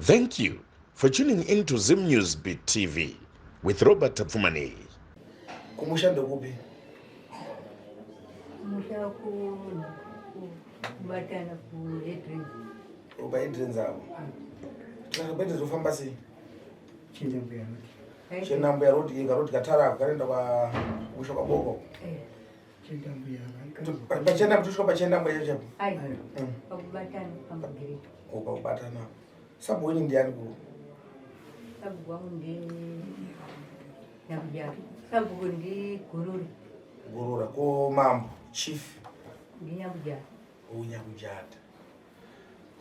Thank you for tuning in to Zim News Beat TV with Robert Tapfumaneyi. Kumusha ndekupi? Kumusha kubatana kuHedrins. PaHedrins apo. Saka paHedrins ofamba sei? Chendambuya road. Chendambuya road ika road katara kanoenda kwa musha kwaboko. Eh. Pachenda kusvika pachenda mbuya chapo. Ai. Pakubatana pamagirito. Oh, pakubatana. Sabhuku wenyu ndiani ku? Sabhuku wangu ndi Nyakujatu. Sabhuku ndi Gurura. Gurura ko mambo chief. Ndi Nyakujata. Oh, Nyakujata.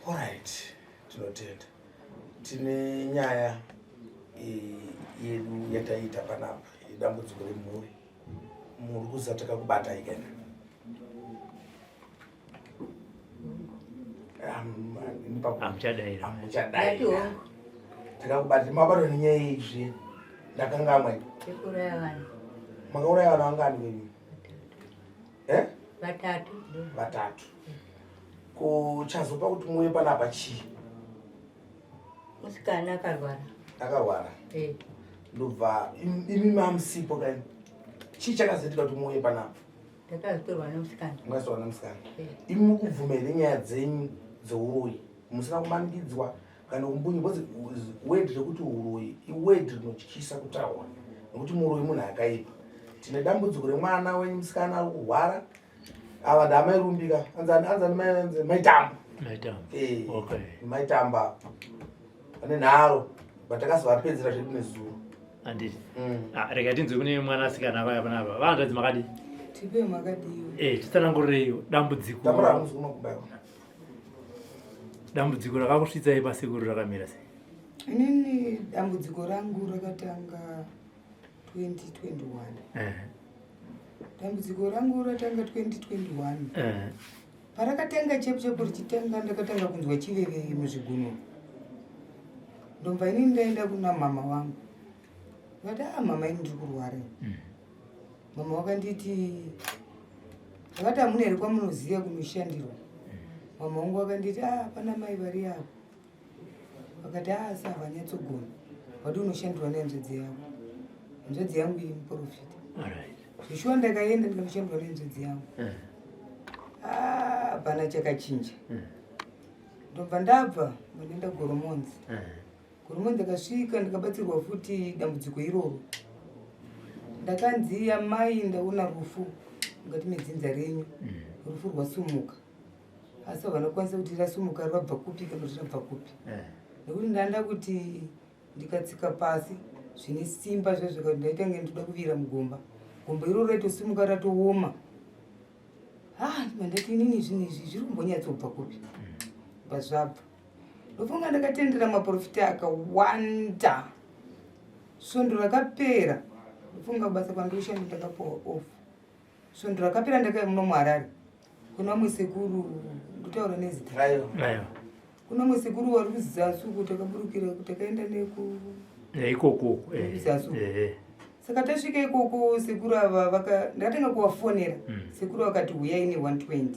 Alright, tinotenda. Tine nyaya yedu yataita panapa idambudziko remhuri. Muri kuziva takakubatai kana? Hamuchadaira. Hamuchadaira. Takakubata mabatwa nenyaya izvi. Ndakangamwa. Yekuuraya vanhu. Makauraya vanhu vangani kwenyu? Eh? Vatatu. Vatatu. Ko chazopa kuti muuye panapa chii? Musikana akarwara. Akarwara. Eh. Ndobva imi mamusipo kani. Chii chakazoitika kuti muuye panapa? Ndakazotorwa nemusikana. Makazotorwa nemusikana. Eh. Imi mukubvuma here nyaya dzenyu dzeuroyi musina kumanikidzwa kana kumbunyi because word rekuti uroyi iword rinotyisa kutaura nekuti muroyi munhu akaipa. Tine dambudziko remwana wenyu musikana ari kurwara ava ndamairumbika anzani maitamba. Maitamba. Eh. Okay. Maitamba. Vane nharo but takazovapedzera zvedu nezuro. Handiti. Ah, rega tinzwe kune mwanasikana vaya panapa. Vanhanzvadzi makadii? Tipe makadiwa. Eh, titsanangurirei dambudziko. Tapura hamuzi kunokubayiwa. Dambudziko rakakusvitsai pasekuru rakamira sei? Inini dambudziko rangu rakatanga 2021. Dambudziko rangu ratanga 2021. Parakatanga chepu chepu richitanga ndakatanga kunzwa chiveve muzvigunwe. Ndobva inini ndaenda kuna mama wangu. Ndikati ah mama ini ndiri kurwara. Mama wakanditi akati hamuna here kwamunoziva kunoshandirwa. Mama wangu wakanditi ah pana mai vari apo. Vakati ah asi havanyatsogona. Wati unoshandirwa nehanzvadzi yako. Hanzvadzi yangu iyi muprofita. Zveshuwa ndakaenda ndikanoshandirwa nehanzvadzi yangu. Ah hapana chakachinja. Ndobva ndabva ndoenda Goromonzi. Goromonzi ndakasvika ndikabatsirwa futi dambudziko iroro. Ndakanzi amai ndaona rufu mukati medzinza renyu. Rufu rwasumuka. Asi havana kukwanisa kuti rasumuka rwabva kupi kana kuti rabva kupi. Nekuti ndanda kuti ndikatsika pasi zvine simba zvezvo kuti ndaita kunge ndinoda kuvira mugomba. Gomba iroro raitosimuka ratooma. Ah, ndati inini zvinhu izvi zviri kumbonyatsobva kupi? Pazvabva. Ndofunga ndakatendera maprofita akawanda. Svondo rakapera ndofunga basa kwandinoshanda ndakapuwa off. Svondo rakapera ndakauya muno muHarare. Kuna vamwe sekuru ndotaura nezita. Aiwa. Aiwa. Kuna vamwe sekuru vari kuzasi uko takaburukira takaenda neku Ikoko. Kuzasi uko. Saka tasvika ikoko sekuru ava vaka ndakatanga kuvafonera. Sekuru vakati huyai ne 120.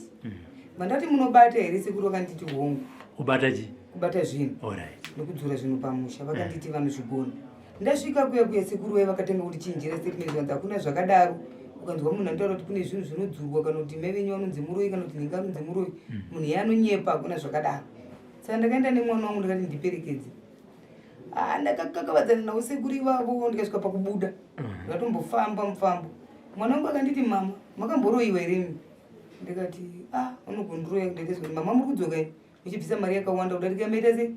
Mandati munobata here sekuru vakanditi hongu. Kubata chii? Kubata zvinhu. Alright. Nekudzura zvinhu pamusha vakanditi vanozvigona. Ndasvika kuya kuya sekuru vaye vakatanga kundichinjira statement zvanzi hakuna zvakadaro. Ukanzwa munhu anotaura kuti kune zvinhu zvinodzurwa kana kuti mai venyu vanonzi muroyi kana kuti nhingi anonzi muroyi. Munhu iye anonyepa hakuna zvakadaro. Saka ndakaenda nemwana wangu ndakati ndiperekedze. Ah, ndakakakavadzana navo sekuru ivavo ndikasvika pakubuda. Ndakatombofamba mufambo. Mwana wangu akanditi mama makamboroyiwa here imi? Ndikati ah unogondiroya ndaita kuti mama muri kudzoka ini muchibvisa mari yakawanda kudarika yamaita sei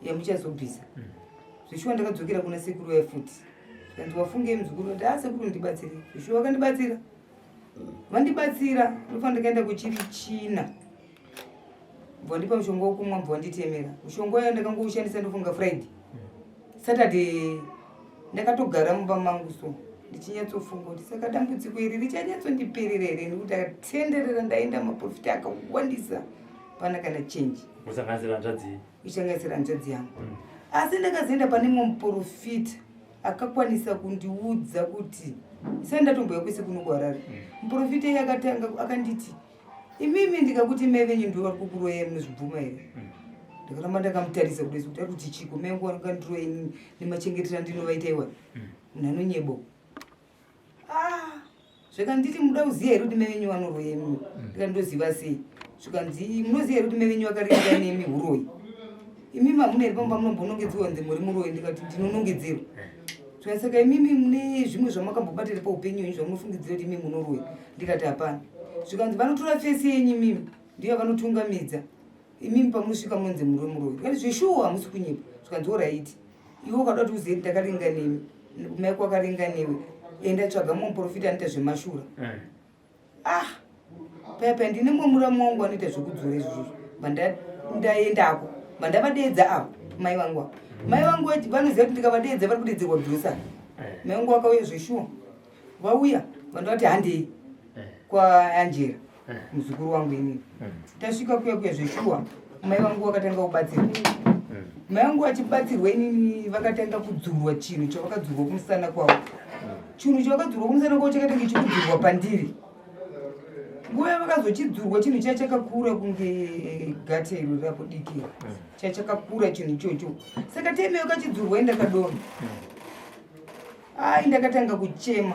yamuchazobvisa. Zveshuwa ndakadzokera kuna sekuru vaye futi. Zvikanzi wafungei muzukuru ndati ah sekuru ndibatsire. Zveshuwa vakandibatsira. Vandibatsira ndofanira ndakaenda kuchiri china. Bva mushonga wekumwa bva wanditemera. Mushonga uya ndakangoushandisa ndofunga Friday. Saturday ndakatogara mumba mangu so ndichinyatsofunga kuti saka dambudziko iri richanyatsondiperera here nekuti akatenderera ndaenda maprofita akawandisa pana kana change. Kusanganisira hanzvadzi. Kusanganisira hanzvadzi yangu. Asi ndakazoenda pane mumwe muprofita akakwanisa kundiudza kuti isai ndatombouya kwese kuno kuHarare. Muprofita iye akatanga akanditi imimi ndikakuti mai venyu ndivo vari kukuroyai munozvibvuma here? Ndakaramba ndakamutarisa kudai kuti ari kuti chiko mai vangu vakandiroya inini nemachengetero andinovaita iwa. Munhu anonyebo. Ah, zvikanditi muda kuziva here kuti mai venyu vanoroya imi? Ndikandoziva sei? Zvikanzi munoziva here kuti mai venyu vakaringa nemi huroyi? Imimi hamuna here pamba munombonongedzerwa kunzi muri muroyi? Ndikati ndinonongedzerwa. Zvikanzi saka imimi mune zvimwe zvamakambobatira paupenyu hwenyu zvamunofungidzira kuti imi munoroya? Ndikati hapana. Zvikanzi vanotora fesi yenyu imimi ndiyo yavanotungamidza. Imimi pamunosvika munonzi muri muroyi. Ndikati zveshuwa hamusi kunyepa. Zvikanzi oraiti. Iwe ukada kuti uzive ndakaringa nemi mai kwakaringa newe enda tsvaga mumwe muprofita anoita zvemashura. Ah, paya paya ndine mumwe muramu wangu anoita zvekudzora izvozvo. Ndaendako vandavadeedza ava mai vangu ava. Mai vangu vanoziva kuti ndikavadeedza vari kudeedzerwa grocery. Mai vangu vakauya zveshuwa. Vauya vandavati handei kwaAngela muzukuru wangu inini. Tasvika kuya kuya zveshuwa mai vangu vakatanga kubatsirwa. Mai vangu vachibatsirwa inini vakatanga kudzurwa chinhu chavakadzurwa kumusana kwavo. Chinhu chavakadzurwa kumusana kwavo chakatanga chikudzurwa pandiri. Nguva yavakazochidzurwa chinhu chiya chakakura kunge gate iro rako diki. Chiya chakakura chinhu ichocho. Saka teme yakachidzurwa indakadonha. Ai ndakatanga kuchema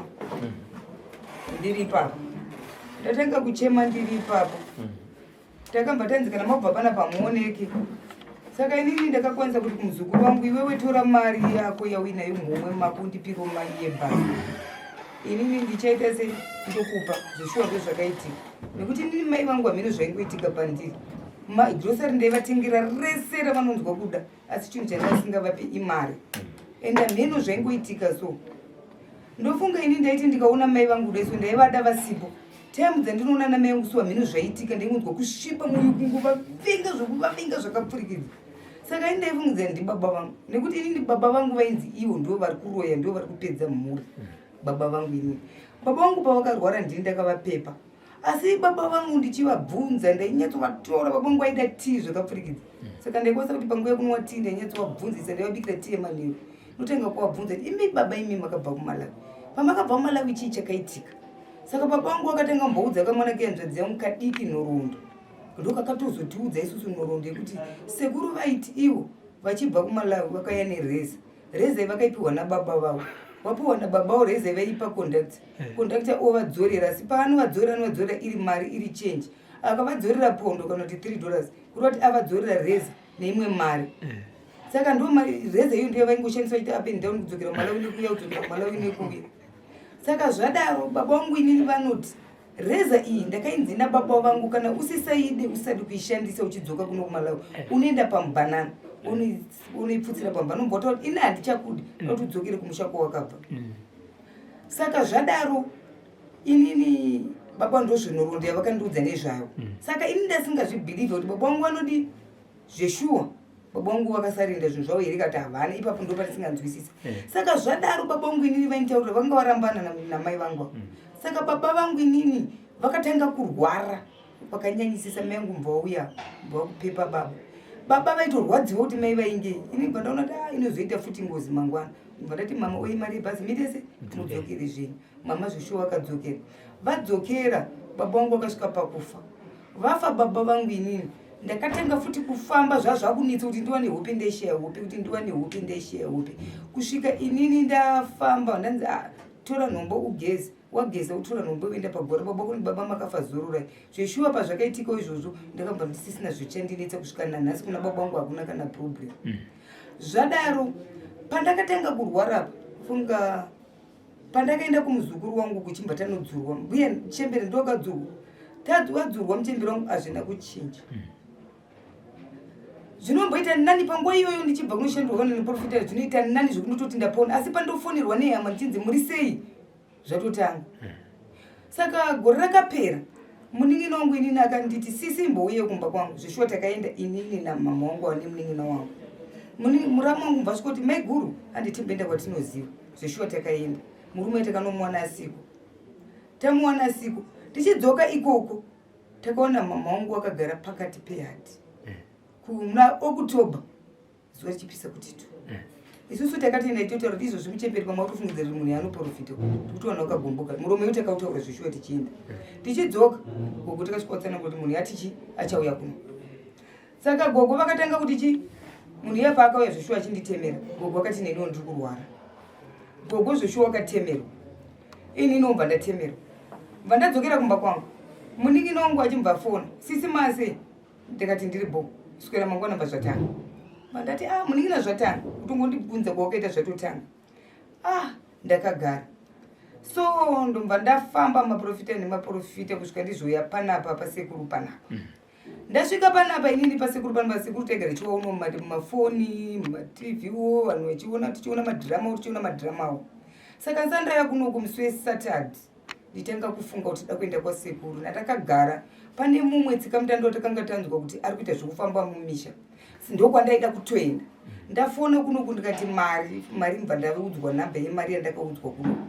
ndiri ipapo. Ndatanga kuchema ndiri ipapo. Takambva tanzi kana mabva pana pamuoneke. Saka inini ndakakwanisa kuti kumuzukuru wangu iwewe tora mari yako yauinayo muhomwe mako undipiro mari yebhasi. Inini ndichaita sei ndokupa zveshuwa ndozvakaitika. Nekuti inini mai vangu hameno zvaingoitika pandiri. Grocery ndaivatengera rese ravanonzwa kuda asi chinhu chandasingavapi imari. And hameno zvaingoitika so. Ndofunga ini ndaiti ndikaona mai vangu dai so ndaivada vasipo. Time dzandinoona namai vangu so hameno zvaitika ndaingonzwa kusvipa mwoyo kungovavenga zvekuvavenga zvakapfurikidza. Saka ini ndaifungidzira ndibaba vangu nekuti inini baba vangu vainzi ivo ndo vari kuroya ndo vari kupedza mhuri. Baba vangu inini. Baba vangu pavakarwara ndini ndakavapepa. Asi baba vangu ndichivabvunza ndainyatsovatora baba vangu vaida tii zvakapfurikidza. Saka ndaikwanisa kuti panguva yekunwa tii ndainyatsovabbvunzisa ndaivabikira tii yemanheru. Ndotanga kuvabvunza kuti imi baba imi makabva kuMalawi. Pamakabva kuMalawi chii chakaitika? Saka baba vangu vakatanga kumboudza kamwana kehanzvadzi yangu kadiki nhoroondo. Ndokakatozotiudza isusu nhoroondo yekuti sekuru vaiti ivo vachibva kuMalawi vakauya nereza. Reza vakaipiwa nababa vavo. Vapiwa nababa vavo reza vaipa conductor. Conductor ovadzorera asi paanovadzorera anovadzorera iri mari iri change. Akavadzorera pondo kana kuti $3 kureva kuti avadzorera reza neimwe mari. Saka ndo mari reza iyo ndiyo vaingoshandisa vachiita up and down kudzokera kuMalawi nekuuya kudzokera kuMalawi nekuuya. Saka zvadaro baba vangu inini vanoti reza iyi ndakainzi nababa vangu kana usisaide usadi kuishandisa uchidzoka kuno kuMalawi unoenda pamubhanana unoipfutsira pamubhanana unombota kuti ini handichakudi kuti udzokere kumusha kwawakabva. Saka zvadaro inini baba ndozvinorondo yavakandiudza nezvayo. Saka ini ndasingazvibhilivhe kuti baba vangu vanodi zveshuwa. Baba vangu vakasarinda zvinhu zvavo here kati havana ipapo ndo patisinganzwisisa. Saka zvadaro baba vangu inini vainitaurira vanga varambana namai vangu. Saka baba vangu inini vakatanga kurwara vakanyanyisisa mai vangu mbva vauya mbva vakupepa baba. Baba vaitorwadziwa kuti mai vaingei. Ini mbva ndaona kuti ah, inozoita futi ngozi mangwana. Mbva ndati mama oye mari yebhazi mitese mudzokere zvenyu. Mama zveshuwa vakadzokera. Vadzokera baba vangu vakasvika pakufa. Vafa baba vangu inini ndakatanga futi kufamba zvazvakunetsa kuti ndiwane hope ndaisheya hope kuti ndiwane hope ndaisheya hope kusvika inini ndafamba ndanzi ah, tora nhombo ugeze wageza utora nhombo uenda pagora baba kuni baba makafa zororai zveshuwa pazvakaitika izvozvo ndakabva ndisisina zvichandinetsa kusvika nanhasi kuna baba vangu hakuna kana problem. Zvadaro pandakatanga kurwara funga pandakaenda kumuzukuru wangu kuchimba tanodzurwa mbuya chembere ndokadzurwa tadzwadzurwa muchembere wangu hazvina kuchinja. Zvinomboita nani panguva iyoyo ndichibva kunoshandurwa kana neprofita zvinoita nani zvekundototi ndapona asi pandofonerwa nehama ndichinzi muri sei zvatotanga. Saka gore rakapera munin'ina wangu inini akanditi sisi imbouye kumba kwangu zveshuwa takaenda inini namama wangu ane munin'ina wangu. Muramu wangu mbva svika kuti maiguru handitimboenda kwatinoziva zveshuwa takaenda murume takanomuwana asiko tamuwana asiko tichidzoka ikoko takaona mama wangu wakagara pakati pehati kuna October zuva richipisa kuti tu. Isusu takatoenda titotaura kuti izvozvi muchemberi pamwe watofungidzira kuti munhu yaanoprofita kuti wana wakagomboka muromo yedu takautaura zveshuwa tichienda tichidzoka gogo takasvika kutsanangura kuti munhu yatichi achauya kuno. Saka gogo vakatanga kuti chi munhu iye paakauya zveshuwa achinditemera, gogo akati neniwo ndiri kurwara. Gogo zveshuwa akatemerwa, ini inobva ndatemerwa, bva ndadzokera kumba kwangu. Munin'ina wangu achimbva fona, sisi mase, ndikati ndiri bo, swera mangwana bva zvatanga. Bva ndati ah, munin'ina zvatanga, kutongondibvunza kwawakaita zvatotanga. Ah, ndakagara so ndobva ndafamba maprofita nemaprofita kusvika ndizouya panapa pasekuru panapa. Ndasvika panapa inini pasekuru panapa, sekuru taigara tichiwaona mumafoni, mumatv wo vanhu vachiona, tichiona madhiramawo, tichiona madhiramawo. Saka ndisandaya kunoku musi wesaturday nditanga kufunga kuti da kuenda kwasekuru. Ndakagara pane mumwe tsikamutando watakanga tanzwa kuti ari kuita zvekufamba mumisha, ndokwandaida kutoenda. Ndafona kunoku ndikati mari mari, mbva ndaudzwa nhamba yemari yandakaudzwa kunoku,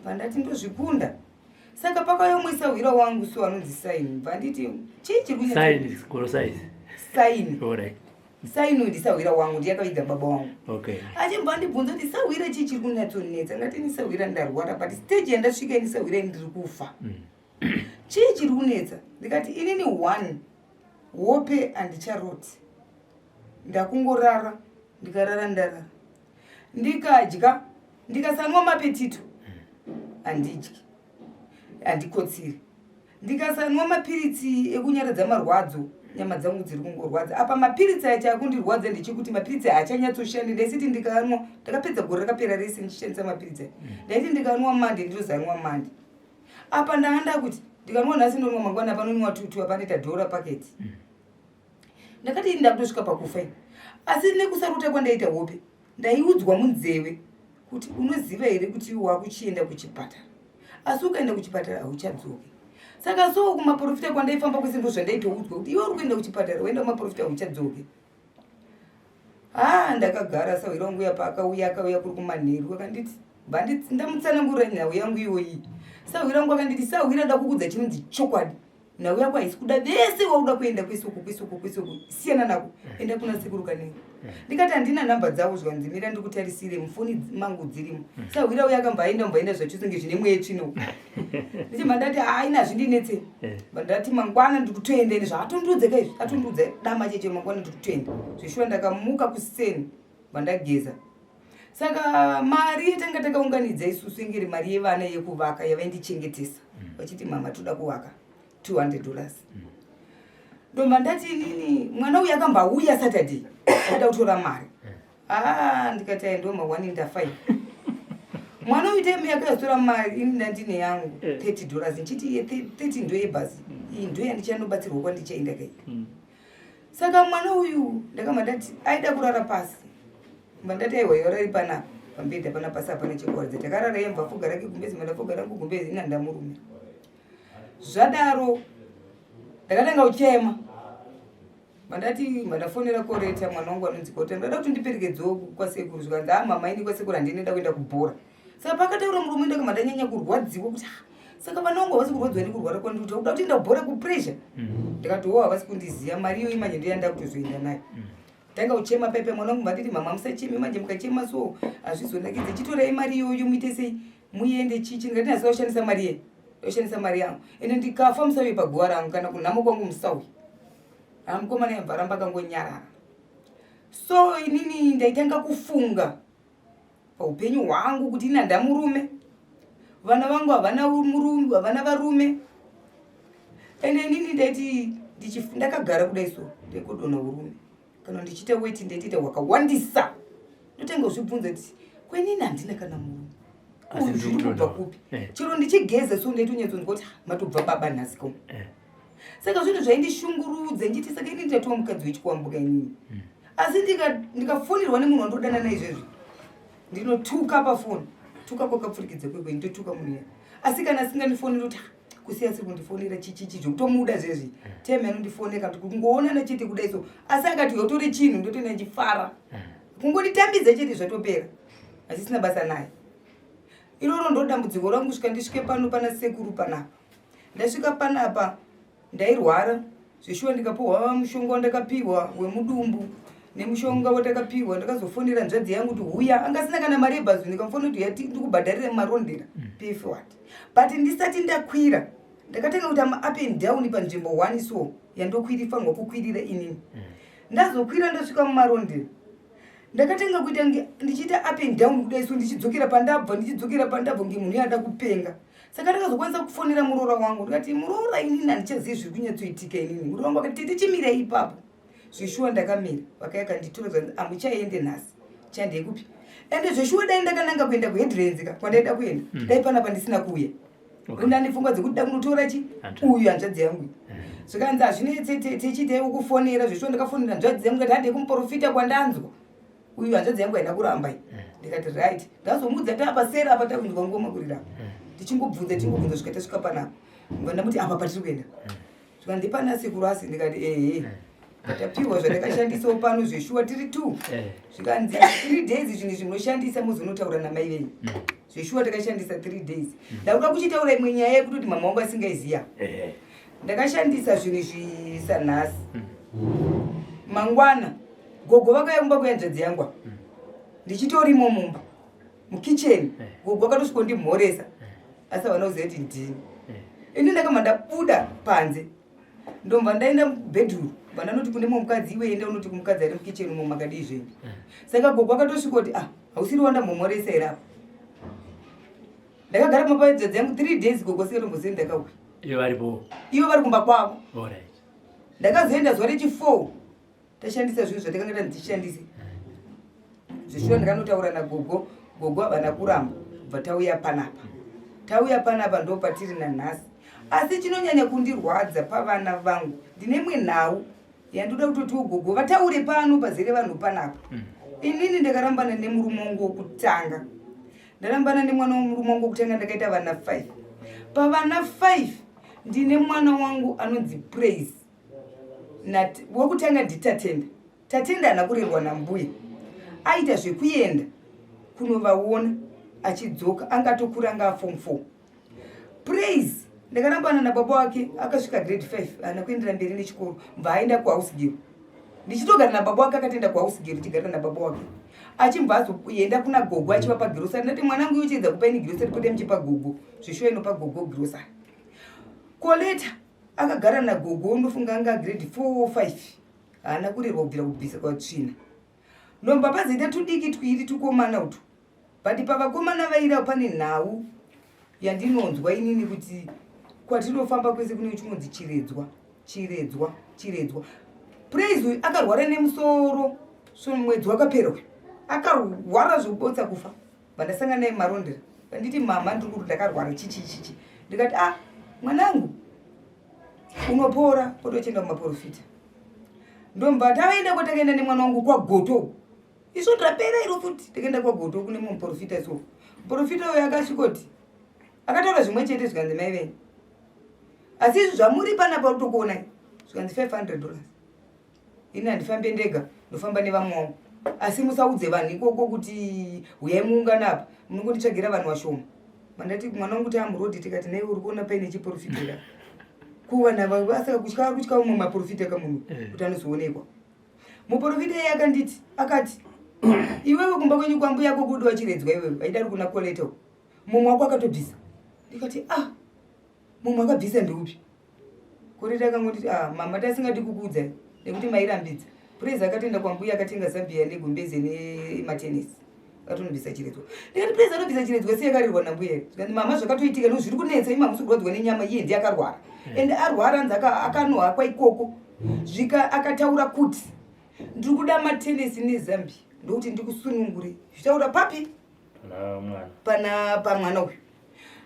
pandati ndozvikunda. Saka pakauya umwe sahwira wangu so anonzi Saini, bva nditi chii chiri kunyatsa Saini Saini. Saini uyu ndisahwira wangu, ndiye akaviga baba wangu. Achimbva andibvunza kuti sahwira chii chiri kunyatsonetsa. Ndati ini sahwira ndarwara, but stage yandasvika ini sahwira ini ndiri kufa. Chii chiri kunetsa? Ndikati inini one hope handicharoti, ndakungorara, ndikarara ndarara, ndikadya, ndikasanwa mapetito handidyi, handikotsiri, ndikasanwa mapiritsi ekunyaradza marwadzo nyama dzangu dziri kungorwadza. Apa mapiritsi acho akundirwadza ndechekuti mapiritsi haachanyatsoshandi. Ndaisiti ndikanwa, ndakapedza gore rakapera rese ndichishandisa mapiritsi aya. Ndaiti ndikanwa mande ndinozanwa mande. Apa ndanga ndakuti ndikanwa nhasi ndonwa mangwana, panonwa tutu, apa anoita dhora paketi. Ndakati ini ndakutosvika pakufa ini, asi nekusarota kwandaita hope ndaiudzwa munzeve kuti unoziva here kuti wakuchienda kuchipatara, asi ukaenda kuchipatara hauchadzoki. Saka so kumaprofita kwandaifamba kwese ndo zvandaitoudzwa kuti iwe uri kuenda kuchipatara, waenda kumaprofita hauchadzoki. Ha, ndakagara. Sahwira wangu uya paakauya, akauya kuri kumanheru, akanditi ndamutsanangurira nhau yangu iyoyi. Sahwira wangu akanditi, sahwira, ndakukudza chinonzi chokwadi, nhau yako haisi kuda vese wauda kuenda kwese uku kwese uku kwese uku, siyana nako, enda kuna sekuru Kanengo. Ndikati handina nhamba dzavo. Zvanzi mira ndikutarisire mufoni mangu dzirimo. Sahwira uya akambva aenda, mbaenda zvachose nge zvine mweya tsvina uku. Ndichibva ndati haina, hazvindinetse. Bva ndati mangwana ndikutoenda ende zvaatondiudza kaizvi, atondiudza dama cheche, mangwana ndikutoenda zveshuwa. Ndakamuka kuseni, bva ndageza. Saka mari yatanga takaunganidza isusu inge iri mari yevana yekuvaka yavaindichengetesa, vachiti mama toda kuvaka, $200. Ndobva ndati inini mwana uyu akambauya Saturday achida kutora mari. Ah, ndikati ai ndo mawani ndafa ini. Mwana uyu time yakazotora mari ini ndandine yangu $30, ndichiti iye 30 ndo yebhazi iyi, ndo yandichanobatsirwa kwandichaenda kai. Saka mwana uyu ndakamba ndati aida kurara pasi, mba ndati aiwa, yorari panapa pambedha pana pasi hapana chekuwaridza. Takarara, iye mva fuga rake gumbezi, mba ndafuga rangu gumbezi, ina ndamurume. Zvadaro ndakatanga kuchema, mandati mandafonera Koreta, mwana wangu anonzi Koreta, ndada kuti ndiperekedzewo kwasekuru. Zvikanzi ha mama, ini kwasekuru handinoenda kuenda kubhora. Saka pakataura murume ndakamba ndanyanya kurwadziwa kuti ah, saka vana vangu havasi kurwadziwa nekurwara kwandikuti kuda kuti enda kubhora kupressure. Ndikati wo havasi kundiziva, mari iyoyi manje ndoyanda kutozoenda nayo. Tanga kuchema pepe, mwana wangu vanditi mama musacheme manje, mukachema so hazvizonakidze, chitorai mari iyoyo muite sei, muende chichi. Ndikati nhasi washandisa mari ye oshandisa mari yangu, ende ndikafa musauye paguva rangu, kana kunhamo kwangu musauye. Hamukomana yabva ramba akangonyarara. So inini ndaitanga kufunga paupenyu hwangu kuti ini handamurume, vana vangu havana murume, havana varume. Ende inini ndaiti ndakagara kudai so ndaikodona urume, kana ndichiita weti ndaitiita hwakawandisa. Ndotanga kuzvibvunza kuti kwenini handina kana murume, Asi zviri ndiri kubva kudonha. kupi? Chero ndichigeza so ndaitonyatsoonzwa kuti "Ah, matobva baba nhasi ko." Saka zvinhu zvaindishungurudza ndichiti saka ini ndatova mukadzi wechikwambuka inini, asi ndikafonерwa nemunhu wandodana naizvezvi ndinotuka pafoni, tuka kwakapfurikidza kwekwe, ndinotuka munhu iya. Asi kana asingandifoneri kuti "Ah, kusiya asiri kundifonera chichichi zvokutomuda zvezvi, time anondifonera kuti kungoonana chete kudai so, asi akati yotore chinhu ndotoenda ndichifara, kungonditambidza chete zvatopera, hasisina basa naye. Iroro ndo dambudziko rangu kusvika ndisvike pano pana sekuru panapa. Ndasvika panapa ndairwara zveshuwa, ndikapiwa mushonga wandakapiwa wemudumbu nemushonga watakapiwa. Ndakazofonera nzvadzi yangu kuti huya, angasina kana mari yebhazi. Ndikamufonera kuti huya ndikubhadharire marondera pay forward, but ndisati ndakwira ndakatanga kuita ma up and down panzvimbo one so yandokwirifanirwa kukwirira inini. Ndazokwira ndasvika muMarondera, ndakatanga kuita ndichiita up and down kudai so, ndichidzokera pandabva, ndichidzokera pandabva, nge munhu yada kupenga. Saka ndakazokwanisa kufonera muroora wangu, ndikati, "Muroora, inini handichazivi zviri kunyatsoitika inini." Muroora wangu akati, "Tete, chimirai ipapo." Zveshuwa ndakamira, vakauya kanditora, zvanzi, "Hamuchaende nhasi, chandei kupi?" Ende zveshuwa dai ndakananga kuenda kuHeadlands ka kwandaida kuenda, dai panapa ndisina kuuya. Ndane pfungwa dzekuti da kunotora chi uyu hanzvadzi yangu. Zvikanzi, "Hazvinetse, tichiitei kukufonera." Zveshuwa ndakafonera hanzvadzi yangu, ndikati, "Handei kumuprofita kwandanzwa uyu." Hanzvadzi yangu haina kuramba iyi. Ndikati, "Right." Ndazomudza taapasera apa, takunzwa ngoma kurira, tichingobvunza, tichingobvunza, svika tasvika panapa. Ndobva ndamuti, "Apa patiri kuenda." Zvikanzi, "Pana sekuru asi?" Ndikati, "Ehe." Tapiwa zvandakashandisawo pano. Zveshuwa tiri two. Zvikanzi, 3 days zvinhu izvi munoshandisa, muzonotaura namai venyu. Zveshuwa takashandisa 3 days. Ndakuda kuchitaura imwe nyaya yekutoti mama wangu asingaiziya. Ndakashandisa zvinhu izvi sanhasi, mangwana gogo vakauya kumba kwehanzvadzi yangu apa. Ndichitorimo mumba mukicheni, gogo akatosvikondimhoresa, asi havana kuziva kuti ndini. Ini ndakabva ndabuda panze, ndomva ndaenda mubedroom, bva ndanoti kune mumwe mukadzi, "Iwe, enda unoti kumukadzi ari mukicheni umo, makadii zvenyu?" Saka gogo akatosvika kuti, "Ah, hausiri wandamhomhoresa here apa?" Ndakagara pamapaedzadzi yangu 3 days, gogo asingatombozii ndakauya. Ivo varipo? Ivo vari kumba kwavo. Ndakazoenda zuva rechi4, tashandisa zvinhu zvatakanga tanzi tishandise. Zveshuwa ndakanotaura nagogo, gogo havana kuramba, bva tauya panapa. Tauya panapa ndo patiri nanhasi. Asi chinonyanya kundirwadza pavana vangu, ndine imwe nhau yandoda kutotiwo gogo vataure pano pazere vanhu panapa. Inini ndakarambana nemurume wangu wokutanga. Ndarambana nemwana wemurume wangu wokutanga, ndakaita vana 5. Pavana 5 ndine mwana wangu anonzi Praise. Wokutanga ndiTatenda. Tatenda haana kurerwa nambuya, aita zvekuenda kunovaona achidzoka, angatokura, anga form 4. Praise ndakarambana nababa wake akasvika grade 5, haana kuendera mberi nechikoro, bva aenda kuhouse girl. Ndichitogara nababa wake, akatoenda kuhouse girl, tichigara nababa wake, achimbva azoenda kuna gogo achivapa girosari. Ndati, "Mwanangu, iwe chiedza kupa ini girosari, pote muchipa gogo." Zveshuwa inopa gogo girosari. Koleta akagara nagogo, ndofunga anga grade 4, 5, haana kurerwa kubvira kubvisa kwatsvina. Ndomba pazoita tudiki twiri tukomana utu, but pavakomana vaira pane nhau yandinonzwa inini kuti kwatinofamba kwese kune chinonzi chiredzwa, chiredzwa, chiredzwa. Praise uyu akarwara nemusoro, so mwedzi wakapera uyu akarwara zvekubotsa kufa. Vandasangana naye Marondera, vanditi, "Mama, ndiri kuti ndakarwara chichi chichi." Ndikati, "Ah, mwanangu, unopora, potochienda kumaprofita." Ndomba tavaenda kwatakaenda nemwana wangu kwaGoto. Isvo ndapera iro futi, takaenda kwaGoto kune mumwe muprofita. So muprofita uyo akasvikoti, akataura zvimwe chete, zvikanzi, "Mai venyu, asi izvi zvamuri panapa utokuonai." Zvikanzi, $500. Ini handifambe ndega, ndofamba nevamwe wangu, asi musaudze vanhu ikoko kuti huyai muungana apa, munongonditsvagira vanhu vashoma. Mandati mwana wangu taamurodhi, tikati, "Naiwe, uri kuona paine chiprofitera kuvanhu ava?" Asaka kutya, ari kutya umwe maprofita kamunhu kuti anozoonekwa. Muprofita iye akanditi, akati, "Iwewe kumba kwenyu kwambuya kokudiwa chiredzwa, iwewe aida ari kuna Koleta mumwe wako akatobvisa." Ndikati, "Ah, mumwe akabvisa ndeupi?" Koreta akangonditi, "Ah, mama, tasingadi kukuudzai nekuti mairambidza. Praise akatenda kwambuya, akatenga zambia negumbeze nematenesi, akatonobvisa chiredzwa." Ndikati, "Praise anobvisa chiredzwa sei, akarerwa nambuya here?" Zvikanzi, "Mama, zvakatoitika no zviri kunetsa imi, hamusi kurwadzwa nenyama, iye ndiye akarwara." Ende arwara, anzi akanohakwa ikoko zvika akataura kuti, "Ndiri kuda matenesi nezambia ndokuti ndikusunungure." Zvichitaura papi? Pana mwana. Pana pamwana uyu.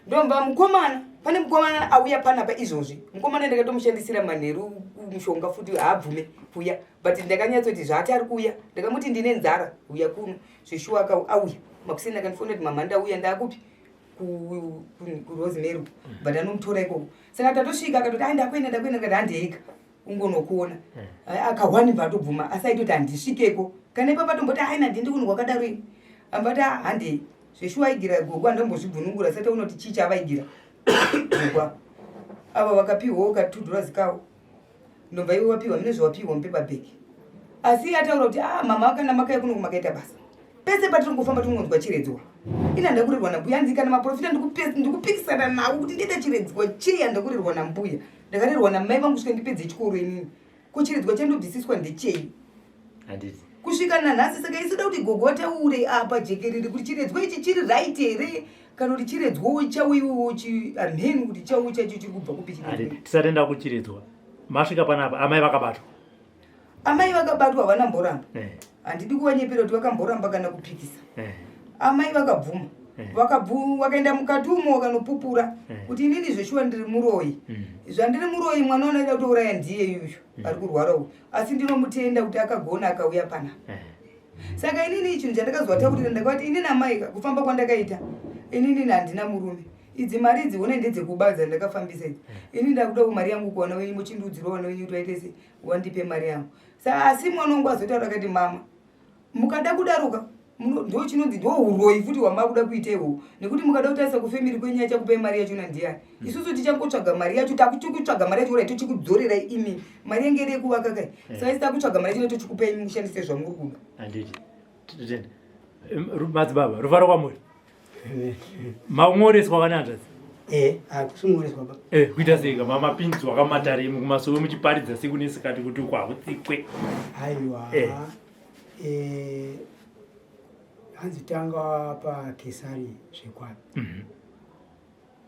Ndomba mukomana, pane mukomana auya panapa izvozvi. Mukomana ndakatomushandisira manheru mushonga futi, haabvume kuuya, but ndakanyatsoti zvaati ari kuuya, ndakamuti, "Ndine nzara, uya kuno." Zveshuwa auya makuseni, akandifona kuti, "Mama, ndauya, ndaakupi?" KuRosemary, but anomutora ikoko. Saka tatosvika, akatoti, "Ai, ndakuenda, ndakuenda." Ndikati, "Handeika ungonokuona." Akahwani bva atobvuma, asi aitoti handisvikeko kana ipapa tomboti, "Aina, handiendi kunhu kwakadaro ini." Ambati, "Handei." Zveshuwa aigira gogo, andombozvibvunungura sati unoti chii chavaigira gogo ava. Vakapiwawo ka$2 kavo, ndobva ivo vapiwa mine zvawapiwa mupaper bag. Asi ataura kuti, "Ah, mama, kana makauya kuno makaita basa, pese patiringofamba tinongonzwa chiredzwa. Ini handakurerwa nambuya." Hanzi kana maprofita ndikupikisana navo kuti ndiite chiredzwa chei, handakurerwa nambuya, ndakarerwa namai vangu svika ndipedze chikoro. Inini kuchiredzwa chandobvisiswa ndechei? Handiti. Kusvika nanhasi saka isu kuti gogo vataure apa jekerere kuti chiredzwa ichi chiri right here kana kuti chiredzwawo chauiwowo hamheni kuti chau chacho chiri kubva kupi chiredzwa. Tisatenda kuchiredzwa. Masvika panapa amai vakabatwa. Amai vakabatwa havana mboramba. Eh. Handidi kuvanyepera kuti vakamboramba kana kupikisa. Eh. Amai vakabvuma. Eh. Vakabvu vakaenda mukati umo vakanopupura kuti inini zveshuwa ndiri muroyi. Zvandiri muroyi mwana wanoida kutouraya ndiye yuyu ari kurwara uyu. Asi ndinomutenda kuti akagona akauya panapa. Saka inini chinhu chandakazovataurira ndakavati inini amai kufamba kwandakaita inini handina murume. Idzi mari idzi hone ndedzekuba dzandakafambisa idzi. Ini ndakuda mari yangu kuwana wenyu mochindiudzirawo vana wenyu kuti vaite sei wandipe mari yangu. Sa asi mwana wangu azotaura akati mama mukada kudaroka ndo chinonzi ndo uroyi futi hwamakuda kuita ihwohwo nekuti mukada kutarisa kufemiri kwenyu achakupai mari yachona ndiyani mm. isusu tichangotsvaga mari yacho takuchikutsvaga mari yacho orai tochikudzorerai imi mari yenge iri yekuvaka kai eh. saka isi takutsvaga mari yachona tochikupai imi mushandise zvamuri kuda handiti madzibaba rufaro kwamuri Maungoreswa vana hanzvadzi? Eh, hakusi ba. Eh, kuita sei ka mapinzwa kamatare imi kumasowe muchiparidza siku nesikati kuti uko hakutsikwe. Aiwa. Eh. Eh, hanzi tanga pa Kesari zvekwani. Mm -hmm.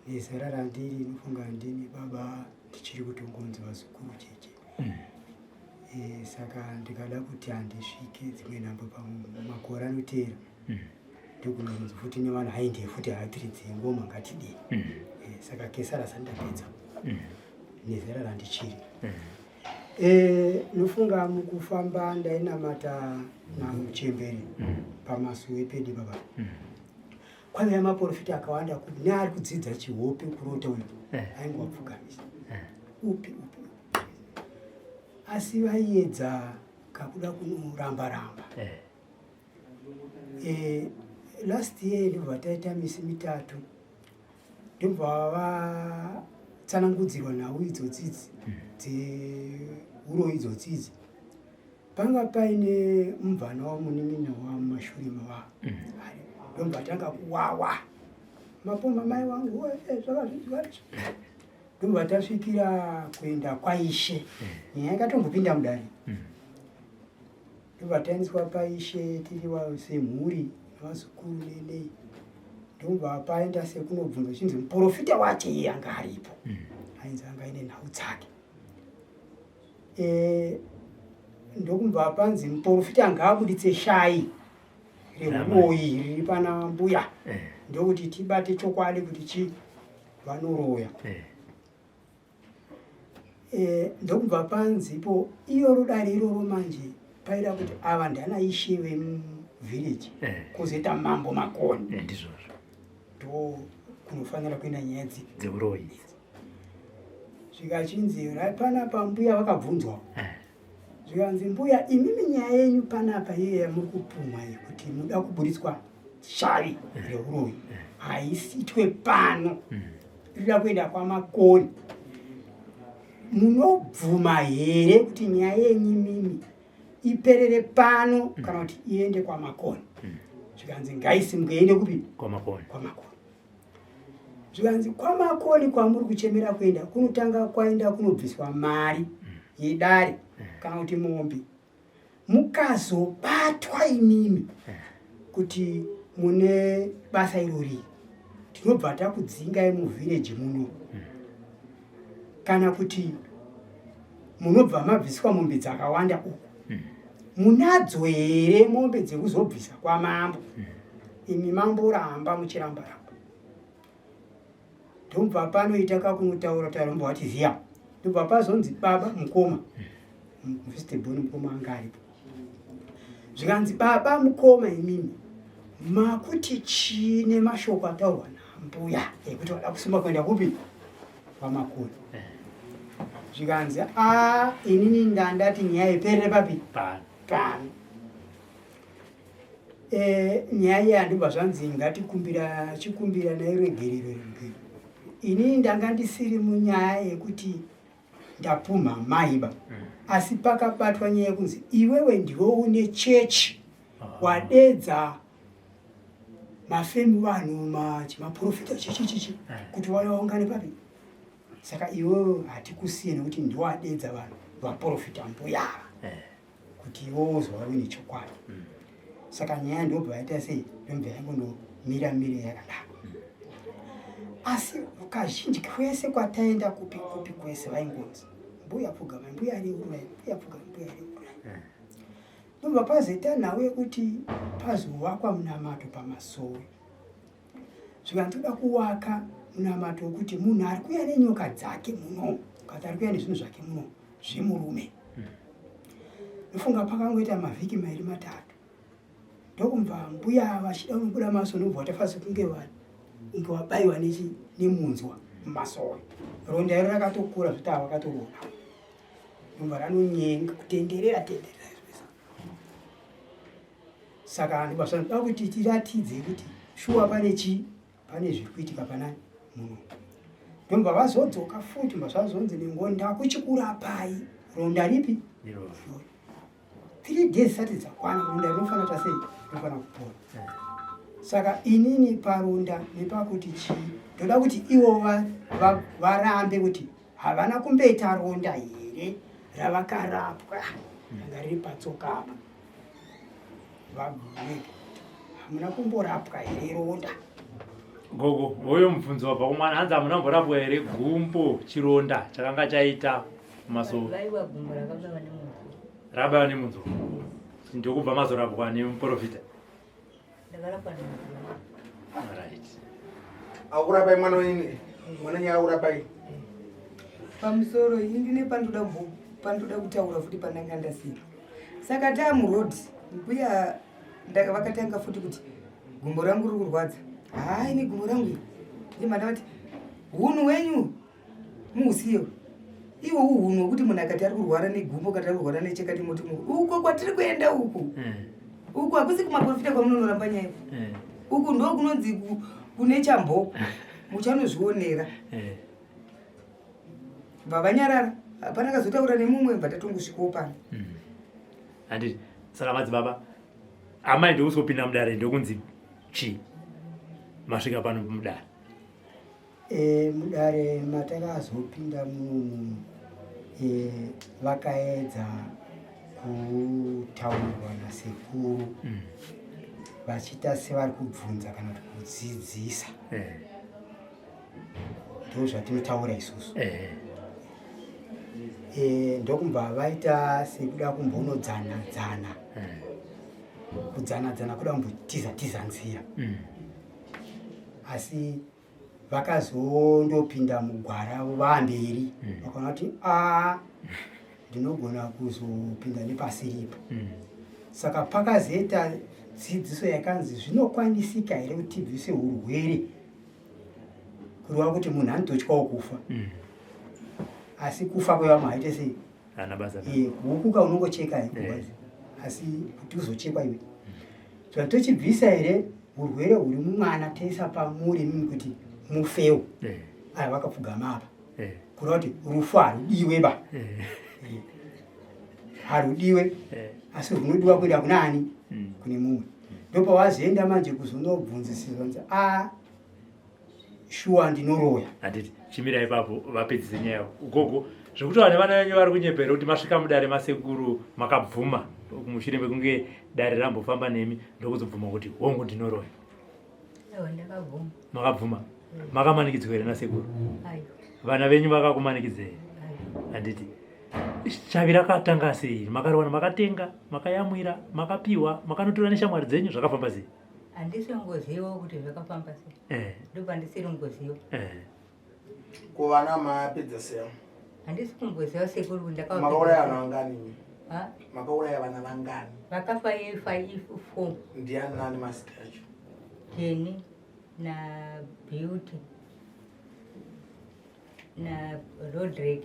Nezera randiri nofunga ndini baba ndichiri kutongonzi vazukuru cheche. Mm. E, saka ndikada kuti handisvike dzimwe nhambo pamakore anoteera. Mm. Ndokunonzi futi nevanhu hainde futi haatiridze ngoma ngatidii. Mm. E, saka Kesari asati ndapedza. Mm. Nezera randichiri. Mm. E, nofunga mukufamba ndainamata namuchembere mm. pamasuwe pedu baba. Mm. Kwaive maporofita akawanda neari kudzidza chihope kurota uyu eh. ainge wapfugamisa eh. upi upi asi vaiedza kakuda kunoramba ramba eh. Eh, last year ndobva taita misi mitatu ndobva vatsanangudzirwa nhau idzodzidzi hmm. dzeuroyi idzodzidzi Panga paine mubvana wamunin'ina wamumashure mava mm. ndobva tanga kuwawa mapomba mai wangu eh, zvakazviziva ndobva tasvikira kuenda kwaishe mm. nyaya yakatombopinda mudare mm. ndobva taendeswa paishe tiri semhuri nevazukuru nenei ndobva paenda sekunobvunza chinzi muprofita wacho iye anga aripo ainzi anga aine nhau dzake Eh, ndokubva panzi muprofita ngaabuditse shayi rehuroyi riri pana mbuya eh. ndokuti tibate chokwadi kuti chi vanoroya eh. eh, ndokubva panzipo iyoro dare iroro manje paida kuti ava ndana ishe vemuvillage kozoita mambo makoni ndizvozvo ndo kunofanira kuenda nyaya dzeuroyi zvikachinzi panapa mbuya vakabvunzwa eh. zvikanzi mbuya imimi nyaya yenyu panapa iye yamuri kupumwa iyi kuti muda kuburitswa shavi eh. reuroyi eh. haisitwe pano hmm. rida kuenda kwamakoni munobvuma here kuti nyaya yenyu imimi iperere pano hmm. kana kuti iende kwamakoni hmm. zvikanzi ngaisimuke iende kupi kwamakoni Zvikanzi kwamakoni kwamuri kuchemera kuenda kunotanga kwaenda kunobviswa mari mm. yedare mm. kana kuti mombe mukazobatwa imimi mm. kuti mune basa irori tinobva takudzingai muvhireji muno kana kuti munobva mabviswa mombe dzakawanda uku munadzo here mombe dzekuzobvisa kwamambo imi mamboramba muchiramba ramba ndobva panoita kakunotaura taura mbwa wati ziya ndobva pazonzi baba mukoma mufisteboni mukoma anga aripo zvikanzi baba mukoma imimi makuti chii nemashoko ataurwa nambuya ekuti vada kusumba kuenda kupi kwamakoni zvikanzi a inini ndandati nyaya iperere papi pano Eh, nyaya iya ndobva zvanzi ngatikumbira chikumbira nayo regerero regerero ini ndanga ndisiri munyaya yekuti ndapumha maiba mm. asi pakabatwa nyaya yekunzi iwewe ndiwe une chechi ah. wadedza mafemi vanhu maprofita chichichichi eh. kuti wauya waungane papi saka iwewe hatikusiye nekuti ndiwadedza vanhu vaprofita mbuyava eh. Kuti iwe uzova uine chokwadi. Saka nyaya ndobva yaita sei, ndobva yangonomira mire yakadaro. Asi kazhinji kwese kwataenda kupi kupi kwese vaingonzi mbuya pfugamai, mbuya reurai, mbuya pfugamai, mbuya reurai. Ndobva pazoita nhau yekuti pazovakwa munamato pamasowe. Zvikanzi toda kuwaka munamato wekuti munhu ari kuuya nenyoka dzake muno, kana ari kuuya nezvinhu zvake muno zvemurume. Ndofunga pakangoita mavhiki mairi matatu ndokubva mbuya vachida kunobuda maso, ndobva watafa sekunge kunge wabaiwa nemunzwa mumasowe. Ronda iro rakatokura zvekuti havakatorona, ndobva ranonyenga kutenderera tenderera zvese. Saka ndobva zvanoda kuti tiratidze kuti shuwa pane chii, pane zviri kuitika panani muno. Ndobva vazodzoka futi, mba zvazonzi nengoni ndakuchikurapai ronda ripi iroro. 3 days sati dzakwana, ronda rinofanira kuita sei? Rinofanira kupora. Saka inini paronda nepakuti chii, ndoda kuti ivo varambe kuti havana kumboita ronda here ravakarapwa ranga riri patsoka apa. Vabvumike hamuna kumborapwa here ronda? Gogo, hoyo mubvunzo wabva kumwana, hanzi hamuna kumborapwa here gumbo chironda chakanga chaita mumasowe? Vaiwa gumbo rakabaiwa nemunzwa. Rakabaiwa nemunzwa, ndokubva mazorapwa nemuprofita? Ndakarapwa nemunzwa. Right. Akurapai mwana wenyu, mwana nyaya akurapai. Pamusoro ini ndine pandoda kutaura futi pandanga ndasiya. Saka taamuroad, mbuya vakatanga futi kuti gumbo rangu riri kurwadza. Hai, ni gumbo rangu iri. Ndibva ndavati hunhu hwenyu muusiye iwo uhunhu hwekuti munhu akati ari kurwara negumbo kati ari kurwara nechakati moti uko kwatiri kuenda uku. Uku hakusi kumaprofita kwamunonoramba nyaya. Uku ndo kunonzi kune chamboko, muchanozvionera. Bva vanyarara, hapana akazotaura nemumwe, bva tatongosvikawo pano. Handiti saka madzibaba amai ndokusopinda mudare ndokunzi chii masvika pano mudare? Mudare matakazopinda munomu, vakaedza kutaurirwa nasekuru vachiita sevari kubvunza kana kuti kudzidzisa. Ndo zvatinotaura isusu. Ndokubva vaita sekuda kumbonodzana-dzana. Kudzana-dzana kuda kumbotiza-tiza nzira. Asi vakazondopinda mugwara vamberi, vakaona kuti a ndinogona kuzopinda nepasiripo. Saka pakazoita dzidziso yakanzi zvinokwanisika here kuti tibvise urwere, kureva kuti munhu anototyawo kufa. Asi kufa kwevamwe haite sei? Haana basa. Huku ka unongocheka asi kuti uzochekwa iwe. Saka tochibvisa here urwere huri mumwana toisa pamuri imimi kuti mufewo? Aya vakapfugama apa. Kureva kuti rufu harudiwe ba. Harudiwe. Asi runodiwa kuenda kuna ani? Kune mumwe. Ndopawazoenda manje kuzonobvunzisiswa nzi a shuwa ndinoroya. Handiti chimira ipapo vapedzise nyaya. Gogo, zvekuti vanhu vana venyu vari kunyepera kuti masvika mudare masekuru makabvuma mushure mekunge dare rambofamba nemi ndokuzobvuma kuti hongu ndinoroya? Aiwa, ndakabvuma. Makabvuma? Makamanikidzwa here nasekuru? Aiwa. Vana venyu vakakumanikidza here? Aiwa. Handiti shavi rakatanga sei? Makariwana, makatenga, makayamwira, makapiwa, makanotora neshamwari dzenyu, zvakafamba sei? Handisi kungozivawo kuti zvakafamba sei. Ndopandisiri kungoziva. Ko vana mapedza sei? Handisi kumboziva sekuru kuti ndakava. Makauraya vana vangani? Ha? Makauraya vana vangani? Vakafa ifa ifu 4. Ndiani nani mazita acho? Jenny na Beauty na Rodrick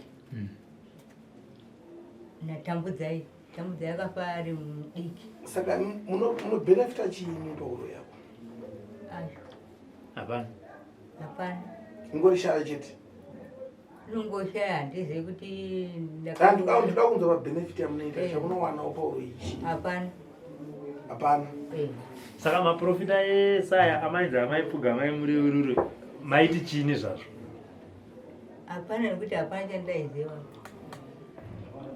na Tambudzai. Tambudzai akafa ari mudiki. Saka munobenefita chiini pauro yako? Ayo. Hapana. Hapana. Ingori shaya chete. Inongoshaya, handizivi kuti Ndoda kunzwa mabenefit yamunoita, chamunowanawo pauro ichi. Hapana. Hapana. Saka maprofita ese aya amainzi amaipfuga amai mureurure maiti chiini zvazvo? Hapana, nekuti hapana chandaiziva.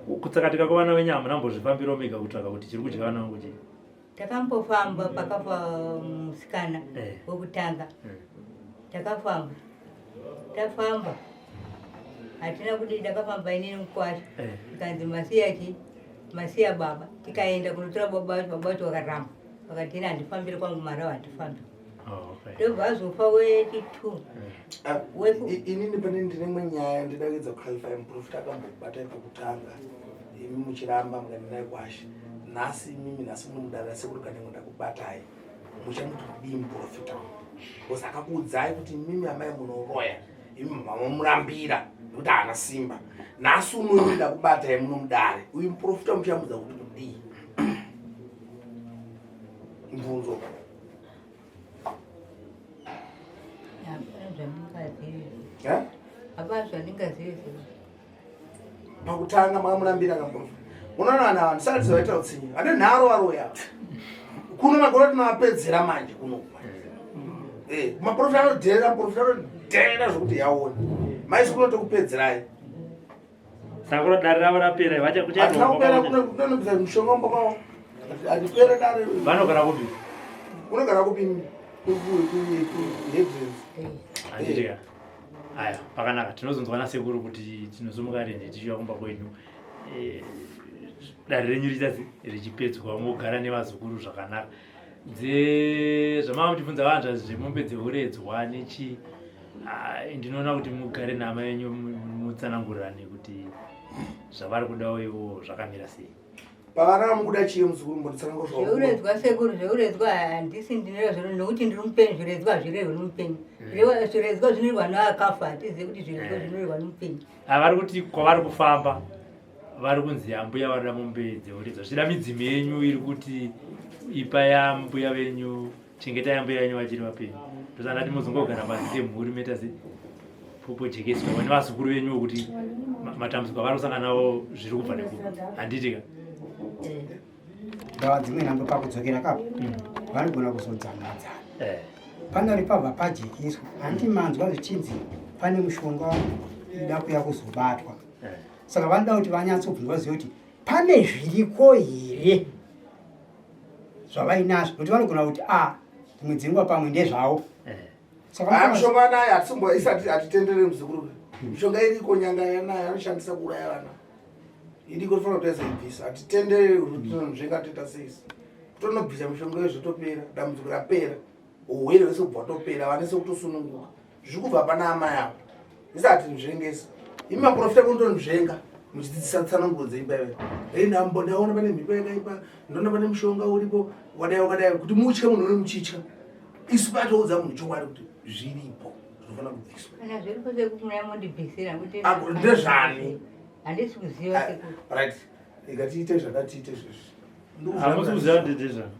Kutsakatika kwevana venyu hamuna mbozvifambirawo mega kutsvaka kuti chiri kudya vana vangu chii? Takambofamba pakafa musikana eh. wekutanga. Takafamba. Tafamba. Hatina kudii takafamba inini mukwasha. Tikanzi masiya chii? Masiya baba. Tikaenda kunotora baba vacho, baba vacho vakaramba. Vakati ini handifambiri kwangu marawa handifambiri. Oh, okay. Ndobva azofa wechi2. Ah, inini pane ndine imwe nyaya ndida kuedza kuclarify muprofita akambokubatai pekutanga imi muchiramba mukaenda naye kwashe nhasi imimi nhasi munomudavira sekuru kanengo ndakubatai muchamuti kudii muprofita because akakuudzai kuti imimi amai munoroya imi mamamurambira nekuti haana simba nhasi unoimi ndakubatai munomudare uyu muprofita muchamudza kuti kudii mubvunzo Hapana zvandingazivi. Pakutanga makamurambira kamprofita. Unoona vanhu ava ndisati vaita utsinye. Vane nharo varoya. Kuno magoro tinovapedzera manje kuno. Eh, maprofita anodherera, maprofita anodherera zvokuti yaona. Maisi kuno tokupedzerai. Saka kuno dare ravo rapera vachakuchaita. Kupera kunobvisa mushonga mumba kwavo. Hatipere dare. Vanogara kupi? Unogara kupi? Ku-Headlands. Handiti ka. Aya, pakanaka tinozonzwa nasekuru kuti tinozomuka rinhi tichiuya kumba kwenyu. Eh, dare renyu riita richipedzwa mogara nevazukuru zvakanaka. Dze zvamava muchibvunza vanhu zvemombe dzeuredzwa nechi ah, ndinoona kuti mugare nama yenyu mutsanangurirane kuti zvavari kudawo ivo zvakamira sei. Pavana mukuda chii muzukuru mbonditsanangura zvauri. Zveuredzwa sekuru zveuredzwa handisi ndinoda zviro nokuti ndiri mupenyu zviredzwa hazvirehwi nomupenyu. Mm. Zviredzwa zvinorwa neakafa hatizivi kuti zviredzwa eh. zvinorwa nomupenyu. Ah, vari kuti kwavari kufamba vari kunzi ambuya varida mombe dzeuredzwa zvichida midzimu yenyu iri kuti ipa yambuya venyu chengetai ambuya venyu vachiri vapenyu ndosaka ndati mozongogara pasi semhuri moita se popojekeswa vane vazukuru venyu kuti matambudziko avari kusangana nawo zviri kubva nekupi handiti ka ndava dzimwe nhambo pakudzokera kapo mm. vanogona kuzodzamadzana eh. panori pabva pajekiswa handiti manzwa zvichinzi pane mushonga ida kuya kuzobatwa eh. saka vanoda kuti vanyatsobvunzwa zive kuti pane zviriko here zvavainazvo nokuti vanogona kuti a ah, dzimwe dzenguva pamwe ndezvavo eh. ah, mishonga anayo hatisombo isati hatitendere muzukuru mishonga iriko nyanga yanayo anoshandisa kuuraya vana iriko tofanira kuti azoibvisa hatitendere zvenga toita seisi kutonobvisa mishonga iyo zvotopera dambudziko rapera uhwere hwese kubva watopera vanese kutosununguka zviri kubva pana amai avo isati nzvengesa imi maprofita munotonzvenga muchidzidzisa tsananguro dzeimba ive ei ndambo ndaona pane mhipo yakaipa ndoona pane mushonga uripo wakadai wakadai kuti mutye munhu une muchitya isu patoudza munhu chokwadi kuti zviripo zvinofanira kubviswa kana zviripo sekumuya mondibvisira kuti ndezvani handisi kuziva ah, sekuru right ikatiite zvakatiite zvezvi hamusi kuziva kuti ndezvani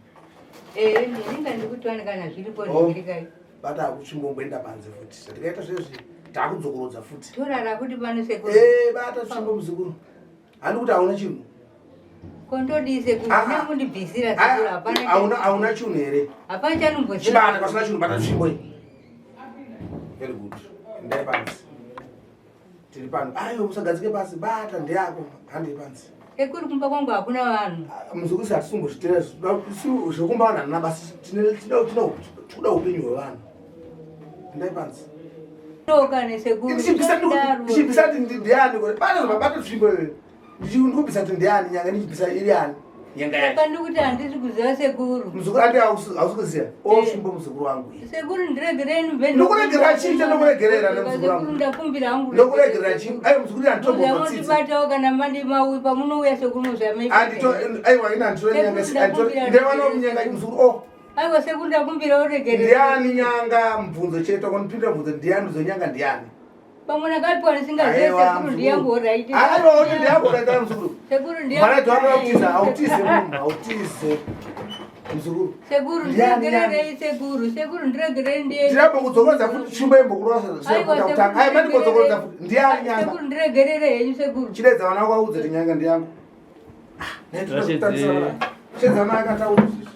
eh ndinga ndikuti wani kana zviripo oh. ndirikai bata akutsvimbo panze futi zvatikaita zvezvi takudzokorodza futi torara kuti pano sekuru eh bata tsvimbo muzukuru handi kuti hauna chinhu kondodii sekuru Ah, ah. nemundibvisira sekuru hapana hauna hauna chinhu here hapana chanomboziva chibata pasina chinhu bata tsvimbo iyi very good endai panze tiri pano ayo musagadzike pasi bata ndeyako handei panze Sekuru kumba kwangu hakuna vanhu. Ah, muzukuru hatisimbozvitera zvekumba vanhu handina basa tinoda upenyu hwevanhu. Endai panze. Ndichibvisa kuti ndiani pane zvabata tsvimbo iyoyo ndikubvisa kuti ndiani nyanga ndichibvisa iri ani nyanga yacho. Saka ndikuti handisi kuziva sekuru. Muzukuru andi hausi kuziva. O tsvimbo muzukuru wangu. Sekuru ndiregereni mve. Ndokuregerera chii chandokuregerera nemuzukuru wangu. Sekuru ndakumbira hangu. Ndokuregerera chii? Ayo muzukuru anditombobva tsitsi. Muzamondibatawo kana mandi mauyi pamunouya sekuru muzamai. Andito aiwa ina anditore nyanga anditore ndevana nyanga muzukuru oh. Aiwa sekuru ndakumbira uregerere. Ndiani nyanga mubvunzo chete konipindura mubvunzo ndiani uzonyanga ndiani? Pamwe ndakapiwa ndisingazive sekuru ndiyangu horaiti. Aiwa oti ndiyangu horaiti muzukuru. Sekuru ndiyangu. Mara dwara autiza autize munhu autize. Muzukuru. Sekuru ndiregererei sekuru sekuru ndiregerei ndiye. Ndirambo kudzokorodza futi tsvimbo yembokurova Aiwa sekutanga. Aiwa mani kudzokorodza futi ndiani nyanga. Sekuru ndiregerere henyu sekuru. Chiredza vana vako audze kuti nyanga ndiyangu. Ah, Chiredza vana akataura izvi.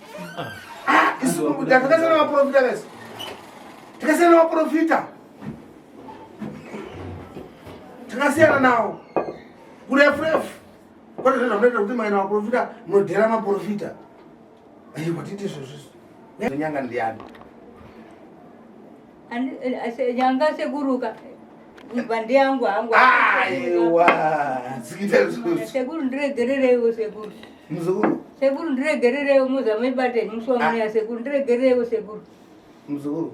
Ah, isu takasiyana maprofita vese. Takasiyana maprofita. Takasiyana nawo. Kurefu refu. Kwete zvezvo munoita kuti maina maprofita munodhera maprofita. Aiwa tiite izvozvo. Nyanga ndiyani? Eh, nyanga sekuruka bandi yangu hangu. Aiwa, tsikita izvozvo. Sekuru ndiregerereiwo sekuru. Muzukuru. Sekuru ndiregerereiwo muzamibate musi wamuya ah. Sekuru ndiregerereiwo sekuru. Muzukuru.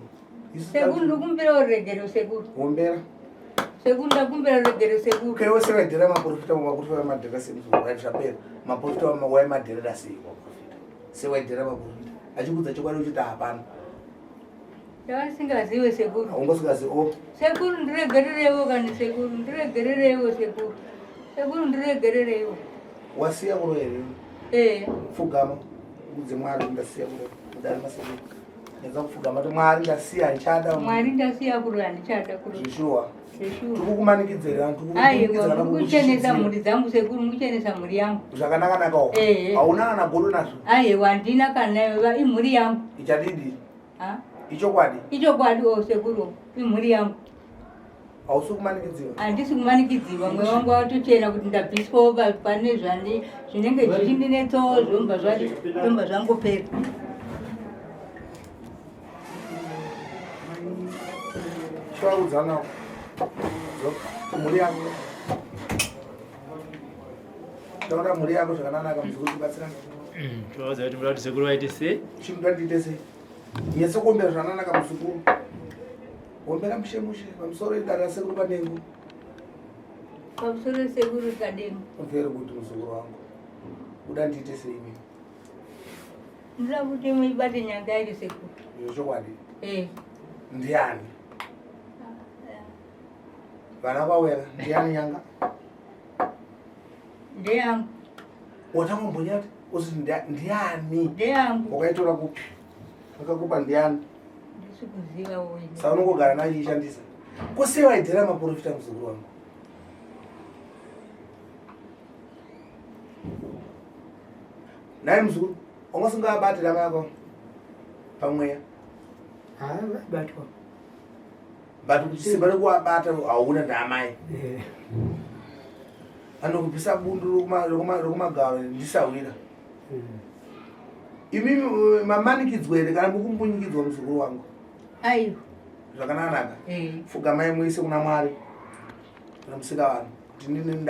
Sekuru ndikumbira ruregero sekuru. Wombera. Sekuru ndakumbira ruregero sekuru. Okay, wese vaidhera maprofita maprofita madhera sei muzukuru right zvapera. Maprofita wai madherera sei maprofita. Sei waidhera maprofita. Achikudza chokwadi uchiti hapana. Ndavasingazive sekuru. Unga usingazivi oh. Sekuru ndiregerereiwo kani sekuru ndiregerereiwo sekuru. Sekuru ndiregerereiwo. Wasiya kuroya here? Eh. Pfugama udze Mwari ndasiya kuroya. Mudare masekuru. Ndadza kupfugama kuti Mwari ndasiya handichada. Mwari ndasiya kuroya handichada kuroya. Zveshuwa. Zveshuwa. Tikukumanikidzera vanhu tikukumanikidza kana kuchenesa mhuri dzangu sekuru mukuchenesa mhuri yangu. Zvakanaka nakawo. Eh. Hauna kana godo nazvo. Aiwa handina kana imhuri yangu. Ichadidi. Ichokwadi. Ichokwadi o sekuru imhuri yangu. Hausi kumanikidziwa? Handisi kumanikidziwa, mweya wangu watochena kuti ndabviswawo pane zvani zvinenge zvichindinetsawo zvomba zvati zvomba zvangopera. Chivaudza mhuri yako. Taura mhuri yako zvakanaka muzukuru tibatsirane. Chivaudza kuti muda kuti sekuru vaite sei? Chimuda ndiite sei? Yese kuombera zvakanaka muzukuru. Ombera mushe mushe pamusoro idare rasekuru kadengu. Pamusoro sekuru kadengu. Very good muzukuru wangu. Uda ndiite sei mimi? Ndoda kuti muibate nyanga yacho sekuru. Zvechokwadi. Eh. Ndiani? Vana vauya ndiani nyanga? Ndeyangu. Watanga mbonyati usi ndiani? Ndeyangu. Wakaitora kupi? Akakupa ndiani? Ndisikuziva uyu. Saka unongogara nayo uchishandisa. Ko sei waidhera maprofita muzukuru wangu? Nhai muzukuru, wanga usingaabatira mai ako pamweya? Haa, vaibatwa. But kuti simba rekuabata hauna ndaamai. Eh. Anokupisa bundu rekumagaro ndisahwira. Imimi eh, mamanikidzwa here kana mukumbunyikidzwa muzukuru wangu? Aiwa. Zvakanaka. Eh. Fugamai muise kuna Mwari. Kuna musika vanhu. Kuti nini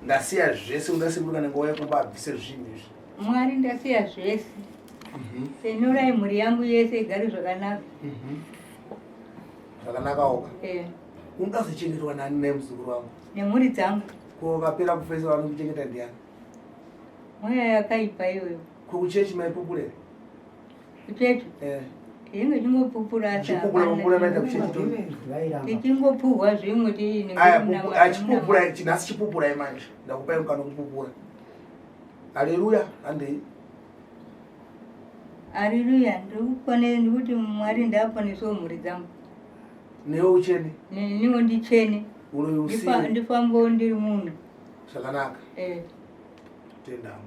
ndasiya zvese undasekuru kana nguva yekumba abvise zvinhu izvi. Mwari ndasiya zvese. Senurai mhuri yangu yese igare zvakanaka. Zvakanaka oka. Eh. Ungazochengetwa nani naye muzukuru wangu? Nemhuri dzangu. Ko vapera kufesa vanokuchengeta ndiani? Mweya yakaipa iyoyo. Ko kuchechi maipupura here? Kuchechi? Eh. Tinenge tichingopupura asi Chipupura hapana pupura maita kuchechi to. Vairamba. Tichingopuhwa zvimwe tiine Aya pupu achipupura chinasi chipupurai manje. Ndakupai mukana wekupupura. Haleluya, handei. Haleluya, ndikupone ndikuti Mwari ndaaponesewo mhuri dzangu. Newe uchene. Neniwo ndichene. Uroyi usiye. Ndifambewo ndiri munhu. Zvakanaka. Eh. Tenda hangu.